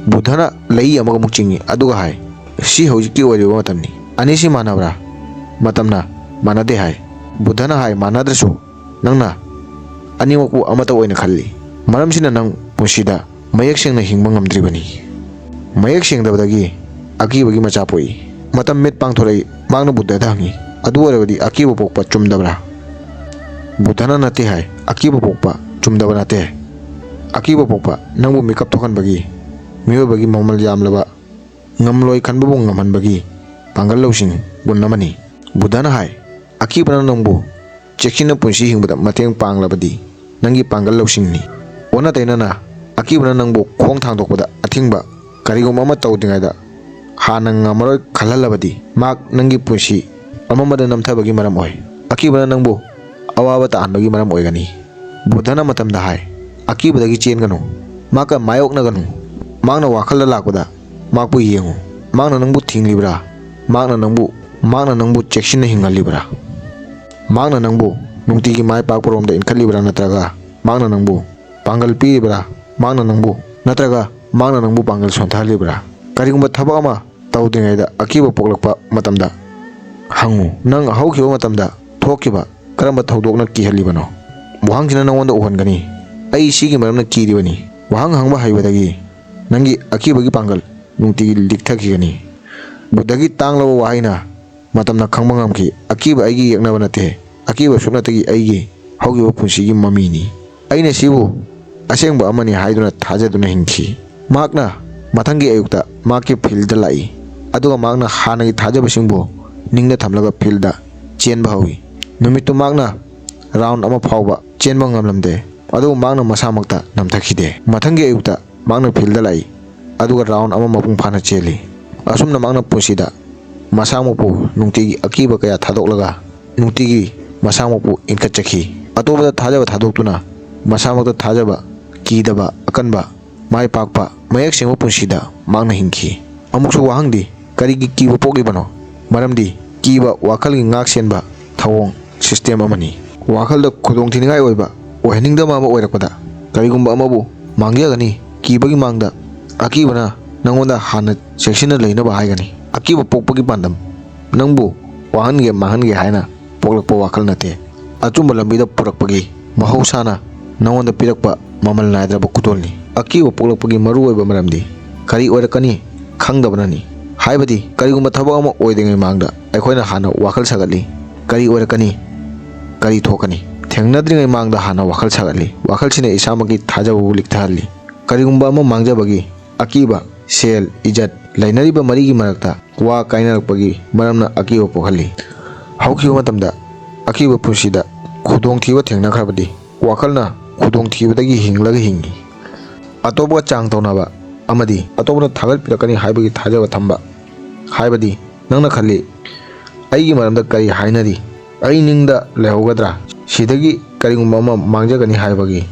ꯕꯨꯙꯅ ꯂꯩ ꯑꯃꯒ ꯑꯃꯨꯛ ꯆꯤꯡꯏ, ꯑꯗꯨꯒ ꯍꯥꯏ, "ꯁꯤ ꯍꯧꯖꯤꯛꯀꯤ ꯑꯣꯏꯔꯤꯕ ꯃꯇꯝꯅꯤ"꯫ ꯑꯅꯤꯁꯤ ꯃꯥꯟꯅꯕ꯭ꯔꯥ? ꯃꯇꯝꯅ ꯃꯥꯟꯅꯗꯦ ꯍꯥꯏ꯫ ꯕꯨꯙꯅ ꯍꯥꯏ, "ꯃꯥꯟꯅꯗ꯭ꯔꯁꯨ ꯅꯪꯅ ꯑꯅꯤꯃꯛꯄꯨ ꯑꯃꯠꯇ ꯑꯣꯏꯅ ꯈꯜꯂꯤ꯫ ꯃꯔꯝꯁꯤꯅ ꯅꯪ ꯄꯨꯟꯁꯤꯗ ꯃꯌꯦꯛ ꯁꯦꯡꯅ ꯍꯤꯡꯕ ꯉꯝꯗ꯭ꯔꯤꯕꯅꯤ"꯫ ꯃꯌꯦꯛ ꯁꯦꯡꯗꯕꯗꯒꯤ ꯑꯀꯤꯕꯒꯤ ꯃꯆꯥ ꯄꯣꯛꯏ꯫ ꯃꯇꯝ ꯃꯤꯠ ꯄꯥꯡꯊꯣꯔꯛꯏ꯫ ꯃꯍꯥꯛꯅ ꯕꯨꯙꯗ ꯍꯪꯉꯤ, "ꯑꯗꯨ ꯑꯣꯏꯔꯕꯗꯤ ꯑꯀꯤꯕ ꯄꯣꯛꯄ ꯆꯨꯝꯗꯕ꯭ꯔꯥ?" ꯕꯨꯙꯅ ꯅꯠꯇꯦ ꯍꯥꯏ꯫ ꯑꯀꯤꯕ ꯄꯣꯛꯄ ꯆꯨꯝꯗꯕ ꯅꯠꯇꯦ꯫ ꯑꯀꯤꯕ ꯄꯣꯛꯄ ꯅꯪꯕꯨ ꯃꯤꯀꯞ ꯊꯣꯛꯍꯟꯕꯒꯤ, ꯃꯤꯑꯣꯏꯕꯒꯤ ꯃꯃꯜ ꯌꯥꯝꯂꯕ, ꯉꯝꯂꯣꯏ ꯈꯟꯕꯕꯨ ꯉꯝꯍꯟꯕꯒꯤ ꯄꯥꯡꯒꯜ ꯂꯧꯁꯤꯡ ꯒꯨꯟ ꯑꯃꯅꯤ꯫ ꯕꯨꯙꯅ ꯍꯥꯏ, "ꯑꯀꯤꯕꯅ ꯅꯪꯕꯨ ꯆꯦꯛꯁꯤꯟꯅ ꯄꯨꯟꯁꯤ ꯍꯤꯡꯕꯗ ꯃꯇꯦꯡ ꯄꯥꯡꯂꯕꯗꯤ ꯅꯪꯒꯤ ꯄꯥꯡꯒꯜ ꯂꯧꯁꯤꯡꯅꯤ꯫ ꯑꯣꯟꯅ ꯇꯩꯅꯅ, ꯑꯀꯤꯕꯅ ꯅꯪꯕꯨ ꯈꯣꯡ ꯊꯥꯡꯗꯣꯛꯄꯗ ꯑꯊꯤꯡꯕ, ꯀꯔꯤꯒꯨꯝꯕ ꯑꯃ ꯇꯧꯗ꯭ꯔꯤꯉꯩꯗ ꯍꯥꯟꯅ ꯉꯝꯃꯔꯣꯏ ꯈꯜꯍꯜꯂꯕꯗꯤ, ꯃꯍꯥꯛ ꯅꯪꯒꯤ ꯄꯨꯟꯁꯤ ꯑꯃꯝꯕꯗ ꯅꯝꯊꯕꯒꯤ ꯃꯔꯝ ꯑꯣꯏ꯫ ꯑꯀꯤꯕꯅ ꯅꯪꯕꯨ ꯑꯋꯥꯕ ꯇꯥꯍꯟꯕꯒꯤ ꯃꯔꯝ ꯑꯣꯏꯒꯅꯤ"꯫ ꯕꯨꯙꯅ ꯃꯇꯝꯗ ꯍꯥꯏ, ꯑꯀꯤꯕꯗꯒꯤ ꯆꯦꯟꯒꯅꯨ꯫ ꯃꯍꯥꯛꯀ ꯃꯥꯌꯣꯛꯅꯒꯅꯨ꯫ ꯃꯍꯥꯛꯅ ꯋꯥꯈꯜꯗ ꯂꯥꯛꯄꯗ ꯃꯍꯥꯛꯄꯨ ꯌꯦꯡꯉꯨ꯫ ꯃꯍꯥꯛꯅ ꯅꯪꯕꯨ ꯊꯤꯡꯂꯤꯕ꯭ꯔꯥ? ꯃꯍꯥꯛꯅ ꯅꯪꯕꯨ, ꯃꯍꯥꯛꯅ ꯅꯪꯕꯨ ꯆꯦꯛꯁꯤꯟꯅ ꯍꯤꯡꯍꯜꯂꯤꯕ꯭ꯔꯥ? ꯃꯍꯥꯛꯅ ꯅꯪꯕꯨ ꯅꯨꯡꯇꯤꯒꯤ ꯃꯥꯏ ꯄꯥꯛꯄꯔꯣꯝꯗ ꯏꯟꯈꯠꯂꯤꯕ꯭ꯔꯥ? ꯅꯠꯇ꯭ꯔꯒ ꯃꯍꯥꯛꯅ ꯅꯪꯕꯨ ꯄꯥꯡꯒꯜ ꯄꯤꯔꯤꯕ꯭ꯔꯥ? ꯃꯍꯥꯛꯅ ꯅꯪꯕꯨ, ꯅꯠꯇ꯭ꯔꯒ ꯃꯍꯥꯛꯅ ꯅꯪꯕꯨ ꯄꯥꯡꯒꯜ ꯁꯣꯟꯊꯍꯜꯂꯤꯕ꯭ꯔꯥ? ꯀꯔꯤꯒꯨꯝꯕ ꯊꯕꯛ ꯑꯃ ꯇꯧꯗ꯭ꯔꯤꯉꯩꯗ ꯑꯀꯤꯕ ꯄꯣꯛꯂꯛꯄ ꯃꯇꯝꯗ ꯍꯪꯉꯨ, "ꯅꯪ ꯍꯧꯈꯤꯕ ꯃꯇꯝꯗ ꯊꯣꯛꯈꯤꯕ ꯀꯔꯝꯕ ꯊꯧꯗꯣꯛꯅ ꯀꯤꯍꯜꯂꯤꯕꯅꯣ?" ꯋꯥꯍꯪꯁꯤꯅ ꯅꯉꯣꯟꯗ ꯎꯍꯟꯒꯅꯤ, "ꯑꯩ ꯁꯤꯒꯤ ꯃꯔꯝꯅ ꯀꯤꯔꯤꯕꯅꯤ"꯫ ꯋꯥꯍꯪ ꯍꯪꯕ ꯍꯩꯕꯗꯒꯤ ꯅꯪꯒꯤ ꯑꯀꯤꯕꯒꯤ ꯄꯥꯡꯒꯜ ꯅꯨꯡꯇꯤꯒꯤ ꯂꯤꯛꯊꯈꯤꯒꯅꯤ꯫ ꯕꯨꯙꯒꯤ ꯇꯥꯡꯂꯕ ꯋꯥꯍꯩꯅ ꯃꯇꯝꯅ ꯈꯪꯕ ꯉꯝꯈꯤ, "ꯑꯀꯤꯕ ꯑꯩꯒꯤ ꯌꯦꯛꯅꯕ ꯅꯠꯇꯦ, ꯑꯀꯤꯕ ꯁꯨꯞꯅꯇꯒꯤ ꯑꯩꯒꯤ ꯍꯧꯈꯤꯕ ꯄꯨꯟꯁꯤꯒꯤ ꯃꯃꯤꯅꯤ꯫ ꯑꯩꯅ ꯁꯤꯕꯨ ꯑꯁꯦꯡꯕ ꯑꯃꯅꯤ ꯍꯥꯏꯗꯨꯅ ꯊꯥꯖꯗꯨꯅ ꯍꯤꯡꯈꯤ"꯫ ꯃꯍꯥꯛꯅ ꯃꯊꯪꯒꯤ ꯑꯌꯨꯛꯇ ꯃꯍꯥꯛꯀꯤ ꯐꯤꯜꯗ ꯂꯥꯛꯏ, ꯑꯗꯨꯒ ꯃꯍꯥꯛꯅ ꯍꯥꯟꯅꯒꯤ ꯊꯥꯖꯕꯁꯤꯡꯕꯨ ꯅꯤꯡꯗ ꯊꯝꯂꯒ ꯐꯤꯜꯗ ꯆꯦꯟꯕ ꯍꯧꯏ꯫ ꯅꯨꯃꯤꯠꯇꯨ ꯃꯍꯥꯛꯅ ꯔꯥꯎꯟ ꯑꯃ ꯐꯥꯎꯕ ꯆꯦꯟꯕ ꯉꯝꯂꯝꯗꯦ, ꯑꯗꯨꯕꯨ ꯃꯍꯥꯛꯅ ꯃꯁꯥꯃꯛꯇ ꯅꯝꯊꯈꯤꯗꯦ꯫ ꯃꯊꯪꯒꯤ ꯑꯌꯨꯛꯇ ꯃꯍꯥꯛꯅ ꯐꯤꯜꯗ ꯂꯥꯛꯏ, ꯑꯗꯨꯒ ꯔꯥꯎꯟ ꯑꯃ ꯃꯄꯨꯡ ꯐꯥꯅ ꯆꯦꯜꯂꯤ꯫ ꯑꯁꯨꯝꯅ ꯃꯍꯥꯛꯅ ꯄꯨꯟꯁꯤꯗ ꯃꯁꯥꯃꯛꯄꯨ ꯅꯨꯡꯇꯤꯒꯤ ꯑꯀꯤꯕ ꯀꯌꯥ ꯊꯥꯗꯣꯛꯂꯒ ꯅꯨꯡꯇꯤꯒꯤ ꯃꯁꯥꯃꯛꯄꯨ ꯏꯟꯈꯠꯆꯈꯤ꯫ ꯑꯇꯣꯞꯄꯗ ꯊꯥꯖꯕ ꯊꯥꯗꯣꯛꯇꯨꯅ ꯃꯁꯥꯃꯛꯇ ꯊꯥꯖꯕ, ꯀꯤꯗꯕ, ꯑꯀꯟꯕ, ꯃꯥꯏ ꯄꯥꯛꯄ, ꯃꯌꯦꯛ ꯁꯦꯡꯕ ꯄꯨꯟꯁꯤꯗ ꯃꯍꯥꯛꯅ ꯍꯤꯡꯈꯤ꯫ ꯑꯃꯨꯛꯁꯨ ꯋꯥꯍꯪꯗꯤ, ꯀꯔꯤꯒꯤ ꯀꯤꯕ ꯄꯣꯛꯂꯤꯕꯅꯣ? ꯃꯔꯝꯗꯤ ꯀꯤꯕ ꯋꯥꯈꯜꯒꯤ ꯉꯥꯛ ꯁꯦꯟꯕ ꯊꯧꯑꯣꯡ, ꯁꯤꯁꯇꯦꯝ ꯑꯃꯅꯤ꯫ ꯋꯥꯈꯜꯗ ꯈꯨꯗꯣꯡꯊꯤꯅꯤꯡꯉꯥꯏ ꯑꯣꯏꯕ, ꯑꯣꯏꯍꯟꯅꯤꯡꯗꯕ ꯑꯃ ꯑꯣꯏꯔꯛꯄꯗ, ꯀꯔꯤꯒꯨꯝꯕ ꯑꯃꯕꯨ ꯃꯥꯡꯖꯒꯅꯤ꯫ ꯀꯤꯕꯒꯤ ꯃꯥꯡꯗ ꯑꯀꯤꯕꯅ ꯅꯪꯉꯣꯟꯗ ꯍꯥꯟꯅ ꯆꯦꯛꯁꯤꯟꯅ ꯂꯩꯅꯕ ꯍꯥꯏꯒꯅꯤ꯫ ꯑꯀꯤꯕ ꯄꯣꯛꯄꯒꯤ ꯄꯥꯟꯗꯝ ꯅꯪꯕꯨ ꯋꯥꯍꯟꯒꯦ ꯃꯥꯡꯍꯟꯒꯦ ꯍꯥꯏꯅ ꯄꯣꯛꯂꯛꯄ ꯋꯥꯈꯜ ꯅꯠꯇꯦ꯫ ꯑꯆꯨꯝꯕ ꯂꯝꯕꯤꯗ ꯄꯨꯔꯛꯄꯒꯤ ꯃꯍꯧꯁꯥꯅ ꯅꯉꯣꯟꯗ ꯄꯤꯔꯛꯄ ꯃꯃꯜ ꯅꯥꯏꯗ꯭ꯔꯕ ꯈꯨꯗꯣꯜꯅꯤ꯫ ꯑꯀꯤꯕ ꯄꯣꯛꯂꯛꯄꯒꯤ ꯃꯔꯨꯑꯣꯏꯕ ꯃꯔꯝꯗꯤ ꯀꯔꯤ ꯑꯣꯏꯔꯛꯀꯅꯤ ꯈꯪꯗꯕꯅꯅꯤ꯫ ꯍꯥꯏꯕꯗꯤ ꯀꯔꯤꯒꯨꯝꯕ ꯊꯕꯛ ꯑꯃ ꯑꯣꯏꯗ꯭ꯔꯤꯉꯩ ꯃꯥꯡꯗ ꯑꯩꯈꯣꯏꯅ ꯍꯥꯟꯅ ꯋꯥꯈꯜ ꯁꯥꯒꯠꯂꯤ꯫ ꯀꯔꯤ ꯑꯣꯏꯔꯛꯀꯅꯤ? ꯀꯔꯤ ꯊꯣꯛꯀꯅꯤ? ꯊꯦꯡꯅꯗ꯭ꯔꯤꯉꯩ ꯃꯥꯡꯗ ꯍꯥꯟꯅ ꯋꯥꯈꯜ ꯁꯥꯒꯠꯂꯤ꯫ ꯋꯥꯈꯜꯁꯤꯅ ꯏꯁꯥꯃꯛꯀꯤ ꯊꯥꯖꯕꯕꯨ ꯂꯤꯛꯊꯍꯜꯂꯤ꯫ ꯀꯔꯤꯒꯨꯝꯕ ꯑꯃ ꯃꯥꯡꯖꯕꯒꯤ ꯑꯀꯤꯕ, ꯁꯦꯜ, ꯏꯖꯠ, ꯂꯩꯅꯔꯤꯕ ꯃꯔꯤꯒꯤ ꯃꯔꯛꯇ ꯋꯥ ꯀꯥꯏꯅꯔꯛꯄꯒꯤ ꯃꯔꯝꯅ ꯑꯀꯤꯕ ꯄꯣꯛꯍꯜꯂꯤ꯫ ꯍꯧꯈꯤꯕ ꯃꯇꯝꯗ ꯑꯀꯤꯕ ꯄꯨꯟꯁꯤꯗ ꯈꯨꯗꯣꯡꯊꯤꯕ ꯊꯦꯡꯅꯈ꯭ꯔꯕꯗꯤ ꯋꯥꯈꯜꯅ ꯈꯨꯗꯣꯡꯊꯤꯕꯗꯒꯤ ꯍꯤꯡꯂꯒ ꯍꯤꯡꯏ꯫ ꯑꯇꯣꯞꯄꯒ ꯆꯥꯡ ꯇꯧꯅꯕ ꯑꯃꯗꯤ ꯑꯇꯣꯞꯄꯅ ꯊꯥꯒꯠꯄꯤꯔꯛꯀꯅꯤ ꯍꯥꯏꯕꯒꯤ ꯊꯥꯖꯕ ꯊꯝꯕ꯫ ꯍꯥꯏꯕꯗꯤ ꯅꯪꯅ ꯈꯜꯂꯤ, "ꯑꯩꯒꯤ ꯃꯔꯝꯗ ꯀꯔꯤ ꯍꯥꯏꯅꯔꯤ? ꯑꯩ ꯅꯤꯡꯗ ꯂꯩꯍꯧꯒꯗ꯭ꯔꯥ? ꯁꯤꯗꯒꯤ ꯀꯔꯤꯒꯨꯝꯕ ꯑꯃ ꯃꯥꯡꯖꯒꯅꯤ" ꯍꯥꯏꯕꯒꯤ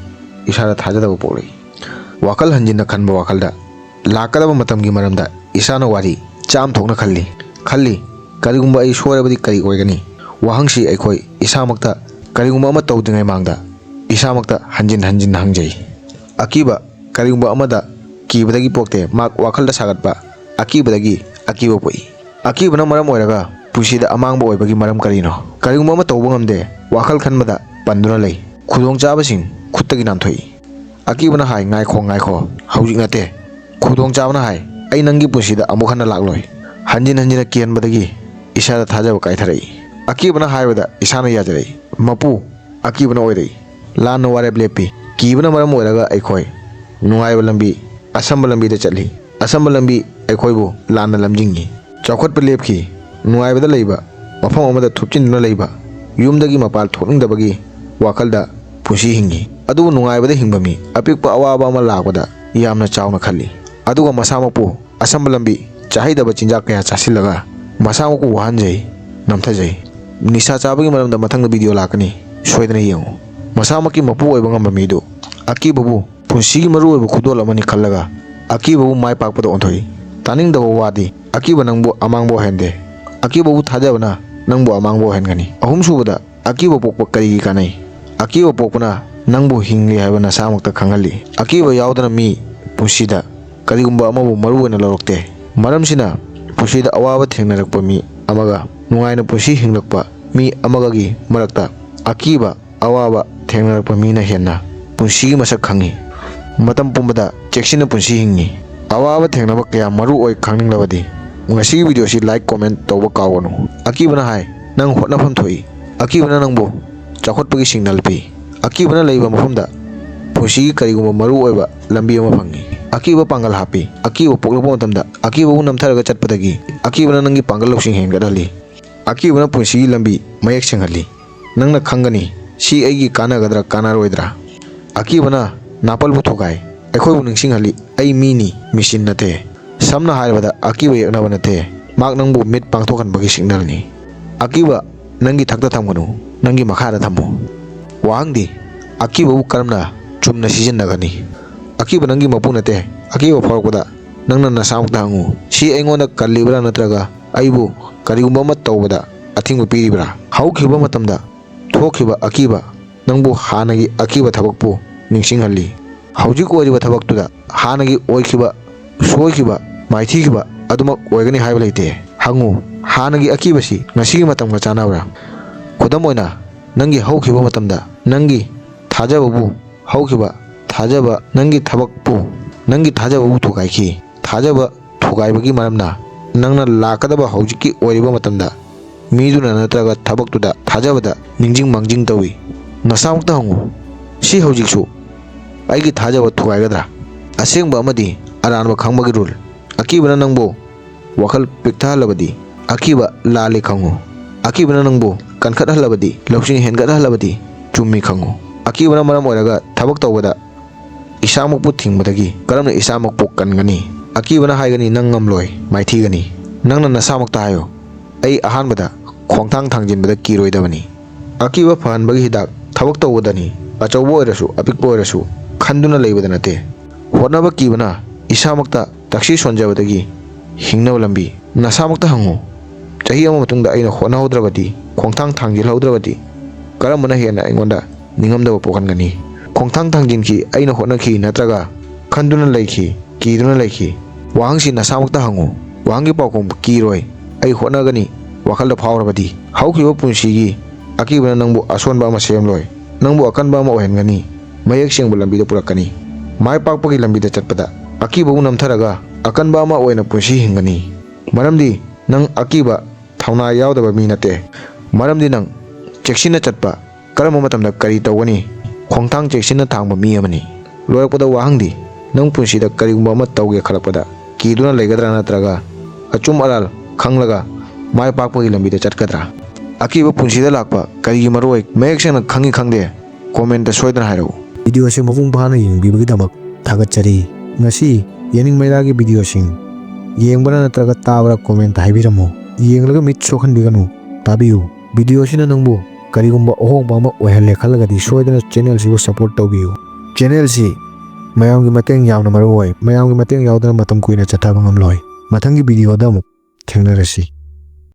ꯏꯁꯥꯗ ꯊꯥꯖꯗꯕ ꯄꯣꯛꯂꯛꯏ꯫ ꯋꯥꯈꯜ ꯍꯟꯖꯤꯟꯅ ꯈꯟꯕ ꯋꯥꯈꯜꯗ ꯂꯥꯛꯀꯗꯕ ꯃꯇꯝꯒꯤ ꯃꯔꯝꯗ ꯏꯁꯥꯅ ꯋꯥꯔꯤ ꯆꯥꯝ ꯊꯣꯛꯅ ꯈꯜꯂꯤ꯫ ꯈꯜꯂꯤ, "ꯀꯔꯤꯒꯨꯝꯕ ꯑꯩ ꯁꯣꯏꯔꯕꯗꯤ ꯀꯔꯤ ꯑꯣꯏꯒꯅꯤ?" ꯋꯥꯍꯪꯁꯤ ꯑꯩꯈꯣꯏ ꯏꯁꯥꯃꯛꯇ ꯀꯔꯤꯒꯨꯝꯕ ꯑꯃ ꯇꯧꯗ꯭ꯔꯤꯉꯩ ꯃꯥꯡꯗ ꯏꯁꯥꯃꯛꯇ ꯍꯟꯖꯤꯟ ꯍꯟꯖꯤꯟꯅ ꯍꯪꯖꯩ꯫ ꯑꯀꯤꯕ ꯀꯔꯤꯒꯨꯝꯕ ꯑꯃꯗ ꯀꯤꯕꯗꯒꯤ ꯄꯣꯛꯇꯦ, ꯃꯍꯥꯛ ꯋꯥꯈꯜꯗ ꯁꯥꯒꯠꯄ ꯑꯀꯤꯕꯗꯒꯤ ꯑꯀꯤꯕ ꯄꯣꯛꯏ꯫ ꯑꯀꯤꯕꯅ ꯃꯔꯝ ꯑꯣꯏꯔꯒ ꯄꯨꯟꯁꯤꯗ ꯑꯃꯥꯡꯕ ꯑꯣꯏꯕꯒꯤ ꯃꯔꯝ ꯀꯔꯤꯅꯣ? ꯀꯔꯤꯒꯨꯝꯕ ꯑꯃ ꯇꯧꯕ ꯉꯝꯗꯦ, ꯋꯥꯈꯜ ꯈꯟꯕꯗ ꯄꯟꯗꯨꯅ ꯂꯩ꯫ ꯈꯨꯗꯣꯡꯆꯥꯕꯁꯤꯡ ꯈꯨꯠꯇꯒꯤ ꯅꯥꯟꯊꯣꯛꯏ꯫ ꯑꯀꯤꯕꯅ ꯍꯥꯏ, "ꯉꯥꯏꯈꯣ, ꯉꯥꯏꯈꯣ, ꯍꯧꯖꯤꯛ ꯅꯠꯇꯦ"꯫ ꯈꯨꯗꯣꯡꯆꯥꯕꯅ ꯍꯥꯏ, "ꯑꯩ ꯅꯪꯒꯤ ꯄꯨꯟꯁꯤꯗ ꯑꯃꯨꯛ ꯍꯟꯅ ꯂꯥꯛꯂꯣꯏ"꯫ ꯍꯟꯖꯤꯟ ꯍꯟꯖꯤꯟꯅ ꯀꯤꯍꯟꯕꯗꯒꯤ ꯏꯁꯥꯗ ꯊꯥꯖꯕ ꯀꯥꯏꯊꯔꯛꯏ꯫ ꯑꯀꯤꯕꯅ ꯍꯥꯏꯕꯗ ꯏꯁꯥꯅ ꯌꯥꯖꯔꯛꯏ꯫ ꯃꯄꯨ ꯑꯀꯤꯕꯅ ꯑꯣꯏꯔꯛꯏ꯫ ꯂꯥꯟꯅ ꯋꯥꯔꯦꯞ ꯂꯦꯞꯄꯤ꯫ ꯀꯤꯕꯅ ꯃꯔꯝ ꯑꯣꯏꯔꯒ ꯑꯩꯈꯣꯏ ꯅꯨꯡꯉꯥꯏꯕ ꯂꯝꯕꯤ, ꯑꯁꯝꯕ ꯂꯝꯕꯤꯗ ꯆꯠꯂꯤ꯫ ꯑꯁꯝꯕ ꯂꯝꯕꯤ ꯑꯩꯈꯣꯏꯕꯨ ꯂꯥꯟꯅ ꯂꯝꯖꯤꯡꯉꯤ꯫ ꯆꯥꯎꯈꯠꯄ ꯂꯦꯞꯈꯤ꯫ ꯅꯨꯡꯉꯥꯏꯕꯗ ꯂꯩꯕ, ꯃꯐꯝ ꯑꯃꯗ ꯊꯨꯞꯆꯤꯟꯗꯨꯅ ꯂꯩꯕ, ꯌꯨꯝꯗꯒꯤ ꯃꯄꯥꯟ ꯊꯣꯛꯅꯤꯡꯗꯕꯒꯤ ꯋꯥꯈꯜꯗ ꯄꯨꯟꯁꯤ ꯍꯤꯡꯉꯤ꯫ ꯑꯗꯨꯕꯨ ꯅꯨꯡꯉꯥꯏꯕꯗ ꯍꯤꯡꯕ ꯃꯤ ꯑꯄꯤꯛꯄ ꯑꯋꯥꯕ ꯑꯃ ꯂꯥꯛꯄꯗ ꯌꯥꯝꯅ ꯆꯥꯎꯅ ꯈꯜꯂꯤ꯫ ꯑꯗꯨꯒ ꯃꯁꯥꯃꯛꯄꯨ ꯑꯁꯝꯕ ꯂꯝꯕꯤ, ꯆꯥꯍꯩꯗꯕ ꯆꯤꯟꯖꯥꯛ ꯀꯌꯥ ꯆꯥꯁꯤꯜꯂꯒ ꯃꯁꯥꯃꯛꯄꯨ ꯋꯥꯍꯟꯖꯩ, ꯅꯝꯊꯖꯩ꯫ ꯅꯤꯁꯥ ꯆꯥꯕꯒꯤ ꯃꯔꯝꯗ ꯃꯊꯪꯗ ꯚꯤꯗꯤꯑꯣ ꯂꯥꯛꯀꯅꯤ, ꯁꯣꯏꯗꯅ ꯌꯦꯡꯉꯨ꯫ ꯃꯁꯥꯃꯛꯀꯤ ꯃꯄꯨ ꯑꯣꯏꯕ ꯉꯝꯕ ꯃꯤꯗꯨ ꯑꯀꯤꯕꯕꯨ ꯄꯨꯟꯁꯤꯒꯤ ꯃꯔꯨꯑꯣꯏꯕ ꯈꯨꯗꯣꯜ ꯑꯃꯅꯤ ꯈꯜꯂꯒ ꯑꯀꯤꯕꯕꯨ ꯃꯥꯏ ꯄꯥꯛꯄꯗ ꯑꯣꯟꯊꯣꯛꯏ꯫ ꯇꯥꯅꯤꯡꯗꯕ ꯋꯥꯗꯤ ꯑꯀꯤꯕ ꯅꯪꯕꯨ ꯑꯃꯥꯡꯕ ꯑꯣꯏꯍꯟꯗꯦ꯫ ꯑꯀꯤꯕꯕꯨ ꯊꯥꯖꯕꯅ ꯅꯪꯕꯨ ꯑꯃꯥꯡꯕ ꯑꯣꯏꯍꯟꯒꯅꯤ꯫ ꯑꯍꯨꯝꯁꯨꯕꯗ, ꯑꯀꯤꯕ ꯄꯣꯛꯄ ꯀꯔꯤꯒꯤ ꯀꯥꯟꯅꯩ? ꯑꯀꯤꯕ ꯄꯣꯛꯄꯅ ꯅꯪꯕꯨ ꯍꯤꯡꯂꯤ ꯍꯥꯏꯕ ꯅꯁꯥꯃꯛꯇ ꯈꯪꯍꯜꯂꯤ꯫ ꯑꯀꯤꯕ ꯌꯥꯎꯗꯅ ꯃꯤ ꯄꯨꯟꯁꯤꯗ ꯀꯔꯤꯒꯨꯝꯕ ꯑꯃꯕꯨ ꯃꯔꯨ ꯑꯣꯏꯅ ꯂꯧꯔꯛꯇꯦ꯫ ꯃꯔꯝꯁꯤꯅ ꯄꯨꯟꯁꯤꯗ ꯑꯋꯥꯕ ꯊꯦꯡꯅꯔꯛꯄ ꯃꯤ ꯑꯃꯒ ꯅꯨꯡꯉꯥꯏꯅ ꯄꯨꯟꯁꯤ ꯍꯤꯡꯂꯛꯄ ꯃꯤ ꯑꯃꯒꯒꯤ ꯃꯔꯛꯇ ꯑꯀꯤꯕ, ꯑꯋꯥꯕ ꯊꯦꯡꯅꯔꯛꯄ ꯃꯤꯅ ꯍꯦꯟꯅ ꯄꯨꯟꯁꯤꯒꯤ ꯃꯁꯛ ꯈꯪꯉꯤ꯫ ꯃꯇꯝ ꯄꯨꯝꯕꯗ ꯆꯦꯛꯁꯤꯟꯅ ꯄꯨꯟꯁꯤ ꯍꯤꯡꯉꯤ꯫ ꯑꯋꯥꯕ ꯊꯦꯡꯅꯕ ꯀꯌꯥ ꯃꯔꯨ ꯑꯣꯏ ꯈꯪꯅꯤꯡꯂꯕꯗꯤ ꯉꯁꯤꯒꯤ ꯚꯤꯗꯤꯑꯣ ꯑꯁꯤ like, comment ꯇꯧꯕ ꯀꯥꯎꯒꯅꯨ꯫ ꯑꯀꯤꯕꯅ ꯍꯥꯏ, "ꯅꯪ ꯍꯣꯠꯅꯐꯝ ꯊꯣꯛꯏ"꯫ ꯑꯀꯤꯕꯅ ꯅꯪꯕꯨ ꯆꯥꯎꯈꯠꯄꯒꯤ ꯁꯤꯒꯅꯦꯜ ꯄꯤ꯫ ꯑꯀꯤꯕꯅ ꯂꯩꯕ ꯃꯐꯝꯗ ꯄꯨꯟꯁꯤꯒꯤ ꯀꯔꯤꯒꯨꯝꯕ ꯃꯔꯨ ꯑꯣꯏꯕ ꯂꯝꯕꯤ ꯑꯃ ꯐꯪꯏ꯫ ꯑꯀꯤꯕ ꯄꯥꯡꯒꯜ ꯍꯥꯞꯄꯤ꯫ ꯑꯀꯤꯕ ꯄꯣꯛꯂꯛꯄ ꯃꯇꯝꯗ ꯑꯀꯤꯕꯕꯨ ꯅꯝꯊꯔꯒ ꯆꯠꯄꯗꯒꯤ ꯑꯀꯤꯕꯅ ꯅꯪꯒꯤ ꯄꯥꯡꯒꯜ ꯂꯧꯁꯤꯡ ꯍꯦꯟꯒꯠꯍꯜꯂꯤ꯫ ꯑꯀꯤꯕꯅ ꯄꯨꯟꯁꯤꯒꯤ ꯂꯝꯕꯤ ꯃꯌꯦꯛ ꯁꯦꯡꯍꯜꯂꯤ꯫ ꯅꯪꯅ ꯈꯪꯒꯅꯤ, "ꯁꯤ ꯑꯩꯒꯤ ꯀꯥꯟꯅꯒꯗ꯭ꯔꯥ, ꯀꯥꯟꯅꯔꯣꯏꯗ꯭ꯔꯥ?" ꯑꯀꯤꯕꯅ ꯅꯥꯄꯜꯕꯨ ꯊꯨꯒꯥꯏ꯫ ꯑꯩꯈꯣꯏꯕꯨ ꯅꯤꯡꯁꯤꯡꯍꯜꯂꯤ, "ꯑꯩ ꯃꯤꯅꯤ, ꯃꯦꯆꯤꯟ ꯅꯠꯇꯦ"꯫ ꯁꯝꯅ ꯍꯥꯏꯔꯕꯗ, ꯑꯀꯤꯕ ꯌꯦꯛꯅꯕ ꯅꯠꯇꯦ, ꯃꯍꯥꯛ ꯅꯪꯕꯨ ꯃꯤꯠ ꯄꯥꯡꯊꯣꯛꯍꯟꯕꯒꯤ ꯁꯤꯒꯅꯦꯜꯅꯤ꯫ ꯑꯀꯤꯕ ꯅꯪꯒꯤ ꯊꯛꯇ ꯊꯝꯒꯅꯨ, ꯅꯪꯒꯤ ꯃꯈꯥꯗ ꯊꯝꯃꯨ꯫ ꯋꯥꯍꯪꯗꯤ, ꯑꯀꯤꯕꯕꯨ ꯀꯔꯝꯅ ꯆꯨꯝꯅ ꯁꯤꯖꯤꯟꯅꯒꯅꯤ꯫ ꯑꯀꯤꯕ ꯅꯪꯒꯤ ꯃꯄꯨ ꯅꯠꯇꯦ꯫ ꯑꯀꯤꯕ ꯐꯥꯎꯔꯛꯄꯗ ꯅꯪꯅ ꯅꯁꯥꯃꯛꯇ ꯍꯪꯉꯨ, "ꯁꯤ ꯑꯩꯉꯣꯟꯗ ꯀꯜꯂꯤꯕ꯭ꯔꯥ ꯅꯠꯇ꯭ꯔꯒ ꯑꯩꯕꯨ ꯀꯔꯤꯒꯨꯝꯕ ꯑꯃ ꯇꯧꯕꯗ ꯑꯊꯤꯡꯕ ꯄꯤꯔꯤꯕ꯭ꯔꯥ?" ꯍꯧꯈꯤꯕ ꯃꯇꯝꯗ ꯊꯣꯛꯈꯤꯕ ꯑꯀꯤꯕ ꯅꯪꯕꯨ ꯍꯥꯟꯅꯒꯤ ꯑꯀꯤꯕ ꯊꯕꯛꯄꯨ ꯅꯤꯡꯁꯤꯡꯍꯜꯂꯤ꯫ ꯍꯧꯖꯤꯛ ꯑꯣꯏꯔꯤꯕ ꯊꯕꯛꯇꯨꯗ ꯍꯥꯟꯅꯒꯤ ꯑꯣꯏꯈꯤꯕ, ꯁꯣꯏꯈꯤꯕ, ꯃꯥꯏꯊꯤꯈꯤꯕ ꯑꯗꯨꯃꯛ ꯑꯣꯏꯒꯅꯤ ꯍꯥꯏꯕ ꯂꯩꯇꯦ꯫ ꯍꯪꯉꯨ, "ꯍꯥꯟꯅꯒꯤ ꯑꯀꯤꯕꯁꯤ ꯉꯁꯤꯒꯤ ꯃꯇꯝꯒ ꯆꯥꯟꯅꯕ꯭ꯔꯥ?" ꯈꯨꯗꯝ ꯑꯣꯏꯅ, ꯅꯪꯒꯤ ꯍꯧꯈꯤꯕ ꯃꯇꯝꯗ ꯅꯪꯒꯤ ꯊꯥꯖꯕꯕꯨ, ꯍꯧꯈꯤꯕ ꯊꯥꯖꯕ, ꯅꯪꯒꯤ ꯊꯕꯛꯄꯨ, ꯅꯪꯒꯤ ꯊꯥꯖꯕꯕꯨ ꯊꯨꯒꯥꯏꯈꯤ꯫ ꯊꯥꯖꯕ ꯊꯨꯒꯥꯏꯕꯒꯤ ꯃꯔꯝꯅ ꯅꯪꯅ ꯂꯥꯛꯀꯗꯕ ꯍꯧꯖꯤꯛꯀꯤ ꯑꯣꯏꯔꯤꯕ ꯃꯇꯝꯗ ꯃꯤꯗꯨꯅ ꯅꯠꯇ꯭ꯔꯒ ꯊꯕꯛꯇꯨꯗ ꯊꯥꯖꯕꯗ ꯅꯤꯡꯖꯤꯡ ꯃꯥꯡꯖꯤꯡ ꯇꯧꯏ꯫ ꯅꯁꯥꯃꯛꯇ ꯍꯪꯉꯨ, "ꯁꯤ ꯍꯧꯖꯤꯛꯁꯨ ꯑꯩꯒꯤ ꯊꯥꯖꯕ ꯊꯨꯒꯥꯏꯒꯗ꯭ꯔꯥ?" ꯑꯁꯦꯡꯕ ꯑꯃꯗꯤ ꯑꯔꯥꯟꯕ ꯈꯪꯕꯒꯤ ꯔꯨꯜ꯫ ꯑꯀꯤꯕꯅ ꯅꯪꯕꯨ ꯋꯥꯈꯜ ꯄꯤꯛꯊꯍꯜꯂꯕꯗꯤ ꯑꯀꯤꯕ ꯂꯥꯜꯂꯤ ꯈꯪꯉꯨ꯫ ꯑꯀꯤꯕꯅ ꯅꯪꯕꯨ ꯀꯟꯈꯠꯍꯜꯂꯕꯗꯤ, ꯂꯧꯁꯤꯡ ꯍꯦꯟꯒꯠꯍꯜꯂꯕꯗꯤ ꯆꯨꯝꯃꯤ ꯈꯪꯉꯨ꯫ ꯑꯀꯤꯕꯅ ꯃꯔꯝ ꯑꯣꯏꯔꯒ ꯊꯕꯛ ꯇꯧꯕꯗ ꯏꯁꯥꯃꯛꯄꯨ ꯊꯤꯡꯕꯗꯒꯤ ꯀꯔꯝꯅ ꯏꯁꯥꯃꯛꯄꯨ ꯀꯟꯒꯅꯤ? ꯑꯀꯤꯕꯅ ꯍꯥꯏꯒꯅꯤ, "ꯅꯪ ꯉꯝꯂꯣꯏ, ꯃꯥꯏꯊꯤꯒꯅꯤ"꯫ ꯅꯪꯅ ꯅꯁꯥꯃꯛꯇ ꯍꯥꯏꯌꯨ, "ꯑꯩ ꯑꯍꯥꯟꯕꯗ ꯈꯣꯡꯊꯥꯡ ꯊꯥꯡꯖꯤꯟꯕꯗ ꯀꯤꯔꯣꯏꯗꯕꯅꯤ"꯫ ꯑꯀꯤꯕ ꯐꯍꯟꯕꯒꯤ ꯍꯤꯗꯥꯛ ꯊꯕꯛ ꯇꯧꯕꯗꯅꯤ꯫ ꯑꯆꯧꯕ ꯑꯣꯏꯔꯁꯨ, ꯑꯄꯤꯛꯄ ꯑꯣꯏꯔꯁꯨ, ꯈꯟꯗꯨꯅ ꯂꯩꯕꯗ ꯅꯠꯇꯦ꯫ ꯍꯣꯠꯅꯕ ꯀꯤꯕꯅ ꯏꯁꯥꯃꯛꯇ ꯇꯛꯁꯤ ꯁꯣꯟꯖꯕꯗꯒꯤ ꯍꯤꯡꯅꯕ ꯂꯝꯕꯤ꯫ ꯅꯁꯥꯃꯛꯇ ꯍꯪꯉꯨ, "ꯆꯍꯤ ꯑꯃ ꯃꯇꯨꯡꯗ ꯑꯩꯅ ꯍꯣꯠꯅꯍꯧꯗ꯭ꯔꯕꯗꯤ, ꯈꯣꯡꯊꯥꯡ ꯊꯥꯡꯖꯤꯜꯍꯧꯗ꯭ꯔꯕꯗꯤ, ꯀꯔꯝꯕꯅ ꯍꯦꯟꯅ ꯑꯩꯉꯣꯟꯗ ꯅꯤꯡꯉꯝꯗꯕ ꯄꯣꯛꯍꯟꯒꯅꯤ?" ꯈꯣꯡꯊꯥꯡ ꯊꯥꯡꯖꯤꯟꯈꯤ, ꯑꯩꯅ ꯍꯣꯠꯅꯈꯤ, ꯅꯠꯇ꯭ꯔꯒ ꯈꯟꯗꯨꯅ ꯂꯩꯈꯤ, ꯀꯤꯗꯨꯅ ꯂꯩꯈꯤ? ꯋꯥꯍꯪꯁꯤ ꯅꯁꯥꯃꯛꯇ ꯍꯪꯉꯨ꯫ ꯋꯥꯍꯪꯒꯤ ꯄꯥꯎꯈꯨꯝ, "ꯀꯤꯔꯣꯏ, ꯑꯩ ꯍꯣꯠꯅꯒꯅꯤ" ꯋꯥꯈꯜꯗ ꯐꯥꯎꯔꯕꯗꯤ, ꯍꯧꯈꯤꯕ ꯄꯨꯟꯁꯤꯒꯤ ꯑꯀꯤꯕꯅ ꯅꯪꯕꯨ ꯑꯁꯣꯟꯕ ꯑꯃ ꯁꯦꯝꯂꯣꯏ, ꯅꯪꯕꯨ ꯑꯀꯟꯕ ꯑꯃ ꯑꯣꯏꯍꯟꯒꯅꯤ, ꯃꯌꯦꯛ ꯁꯦꯡꯕ ꯂꯝꯕꯤꯗ ꯄꯨꯔꯛꯀꯅꯤ꯫ ꯃꯥꯏ ꯄꯥꯛꯄꯒꯤ ꯂꯝꯕꯤꯗ ꯆꯠꯄꯗ ꯑꯀꯤꯕꯕꯨ ꯅꯝꯊꯔꯒ ꯑꯀꯟꯕ ꯑꯃ ꯑꯣꯏꯅ ꯄꯨꯟꯁꯤ ꯍꯤꯡꯒꯅꯤ꯫ ꯃꯔꯝꯗꯤ ꯅꯪ ꯑꯀꯤꯕ ꯊꯧꯅꯥ ꯌꯥꯎꯗꯕ ꯃꯤ ꯅꯠꯇꯦ꯫ ꯃꯔꯝꯗꯤ ꯅꯪ ꯆꯦꯛꯁꯤꯟꯅ ꯆꯠꯄ, ꯀꯔꯝꯕ ꯃꯇꯝꯗ ꯀꯔꯤ ꯇꯧꯒꯅꯤ, ꯈꯣꯡꯊꯥꯡ ꯆꯦꯛꯁꯤꯟꯅ ꯊꯥꯡꯕ ꯃꯤ ꯑꯃꯅꯤ꯫ ꯂꯣꯏꯔꯛꯄꯗ ꯋꯥꯍꯪꯗꯤ, ꯅꯪ ꯄꯨꯟꯁꯤꯗ ꯀꯔꯤꯒꯨꯝꯕ ꯑꯃ ꯇꯧꯒꯦ ꯈꯜꯂꯛꯄꯗ ꯀꯤꯗꯨꯅ ꯂꯩꯒꯗ꯭ꯔꯥ ꯅꯠꯇ꯭ꯔꯒ ꯑꯆꯨꯝ ꯑꯔꯥꯜ ꯈꯪꯂꯒ ꯃꯥꯏ ꯄꯥꯛꯄꯒꯤ ꯂꯝꯕꯤꯗ ꯆꯠꯀꯗ꯭ꯔꯥ? ꯑꯀꯤꯕ ꯄꯨꯟꯁꯤꯗ ꯂꯥꯛꯄ ꯀꯔꯤꯒꯤ ꯃꯔꯨ ꯑꯣꯏ? ꯃꯌꯦꯛ ꯁꯦꯡꯅ ꯈꯪꯉꯤ ꯈꯪꯗꯦ, ꯀꯣꯃꯦꯟꯇ ꯁꯣꯏꯗꯅ ꯍꯥꯏꯔꯛꯎ꯫ ꯚꯤꯗꯤꯑꯣꯁꯤ ꯃꯄꯨꯡ ꯐꯥꯅ ꯌꯦꯡꯕꯤꯕꯒꯤꯗꯃꯛ ꯊꯥꯒꯠꯆꯔꯤ꯫ ꯉꯁꯤ ꯌꯦꯅꯤꯡ ꯃꯩꯔꯥꯒꯤ ꯚꯤꯗꯤꯑꯣꯁꯤꯡ ꯌꯦꯡꯕ꯭ꯔꯥ ꯅꯠꯇ꯭ꯔꯒ ꯇꯥꯕ꯭ꯔꯥ ꯀꯣꯃꯦꯟꯇ ꯍꯥꯏꯕꯤꯔꯝꯃꯨ꯫ ꯌꯦꯡꯂꯒ ꯃꯤꯠ ꯁꯣꯛꯍꯟꯕꯤꯒꯅꯨ, ꯇꯥꯕꯤꯌꯨ꯫ ꯚꯤꯗꯤꯑꯣꯁꯤꯅ ꯅꯪꯕꯨ ꯀꯔꯤꯒꯨꯝꯕ ꯑꯍꯣꯡꯕ ꯑꯃ ꯑꯣꯏꯍꯜꯂꯦ ꯈꯜꯂꯒꯗꯤ ꯁꯣꯏꯗꯅ ꯆꯦꯅꯦꯜꯁꯤꯕꯨ ꯁꯄꯣꯔꯠ ꯇꯧꯕꯤꯌꯨ꯫ ꯆꯦꯅꯦꯜꯁꯤ ꯃꯌꯥꯝꯒꯤ ꯃꯇꯦꯡ ꯌꯥꯝꯅ ꯃꯔꯨ ꯑꯣꯏ꯫ ꯃꯌꯥꯝꯒꯤ ꯃꯇꯦꯡ ꯌꯥꯎꯗꯅ ꯃꯇꯝ ꯀꯨꯏꯅ ꯆꯠꯊꯕ ꯉꯝꯂꯣꯏ꯫ ꯃꯊꯪꯒꯤ ꯚꯤꯗꯤꯑꯣꯗ ꯑꯃꯨꯛ ꯊꯦꯡꯅꯔꯁꯤ꯫